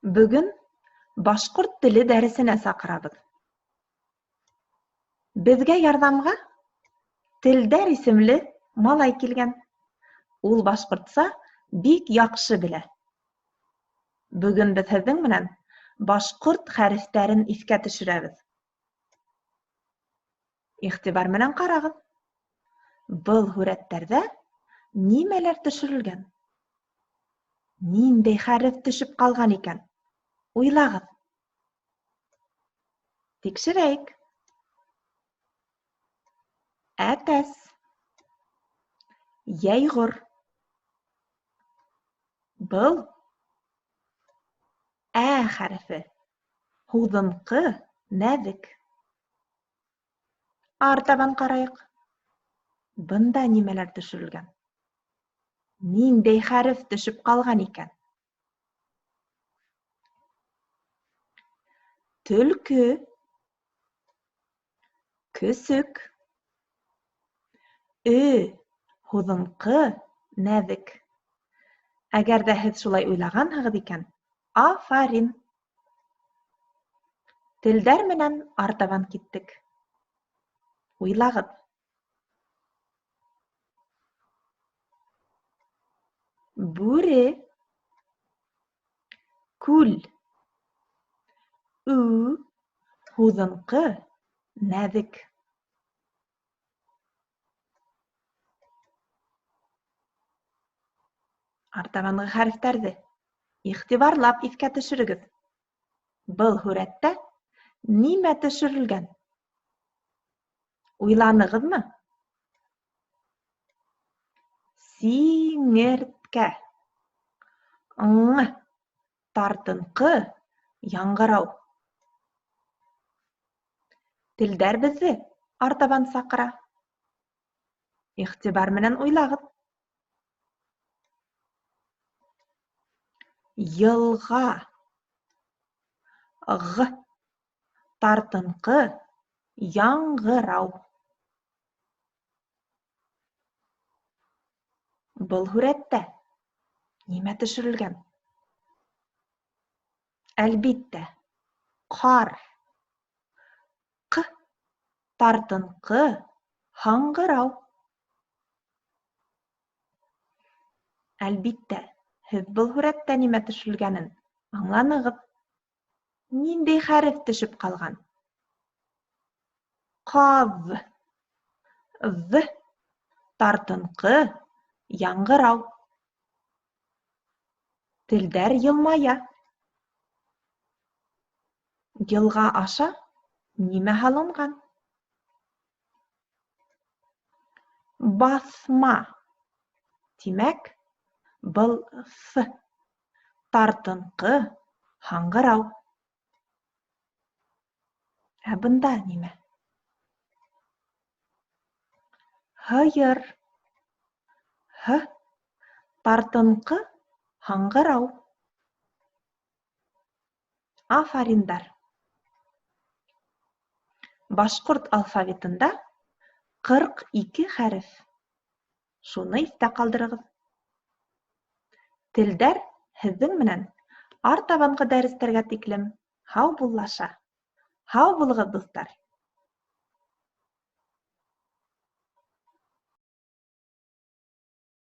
Бөгөн башҡорт теле дәресенә саҡырабыҙ. Беҙгә ярҙамға Телдәр исемле малай килгән. Ул башҡортса бик яҡшы белә. Бөгөн беҙ һеҙҙең менән башҡорт хәрефтәрен иҫкә төшөрәбеҙ. Иғтибар менән ҡарағыҙ. Был һүрәттәрҙә нимәләр төшөрөлгән? Ниндәй хәреф төшөп ҡалған икән? Уйлағыҙ. Тикшерәйек. Әтәс. Йәйғор. Был Ә хәрефе. Һуҙынҡы, нәҙек. Артабан ҡарайыҡ. Бында нимәләр төшөрөлгән? Ниндәй хәреф төшөп ҡалған икән? Төлкө. Көсөк. Ö һуҙынҡы, нәҙек. Әгәр ҙә һеҙ шулай уйлағанһығыҙ икән, афарин! Телдәр менән артабан киттек. Уйлағыҙ. Бүре. Күл. Ү һуҙынҡы, нәҙек. Артабанғы хәрефтәрҙе иғтибарлап иҫкә төшөрөгөҙ. Был һүрәттә нимә төшөрөлгән? Уйланығыҙмы? Сиңерткә. Ң тартынҡы яңғырау. Телдәр беҙҙе артабан саҡыра. Иғтибар менән уйлағыҙ. Йылға. Ғ тартынҡы яңғырау. Был һүрәттә нимә төшөрөлгән? Әлбиттә, ҡар. Ҡ тартынҡы һаңғырау. Әлбиттә, һеҙ был һүрәттә нимә төшөрөлгәнен аңланығыҙ. Ниндәй хәреф төшөп ҡалған? Ҡаҙ. Ҙ тартынҡы яңғырау. Телдәр йылмая. Йылға аша нимә һалынған? Баҫма. Тимәк, был Ҫ тартынҡы һаңғырау. Ә бында нимә? Һыйыр. Һ тартынҡы һаңғырау. Афариндар! Башҡорт алфавитында 42 хәреф. Шуны иҫтә ҡалдырығыҙ. Телдәр һеҙҙең менән артабанғы дәрестәргә тиклем һаубуллаша. Һау булығыҙ, дуҫтар!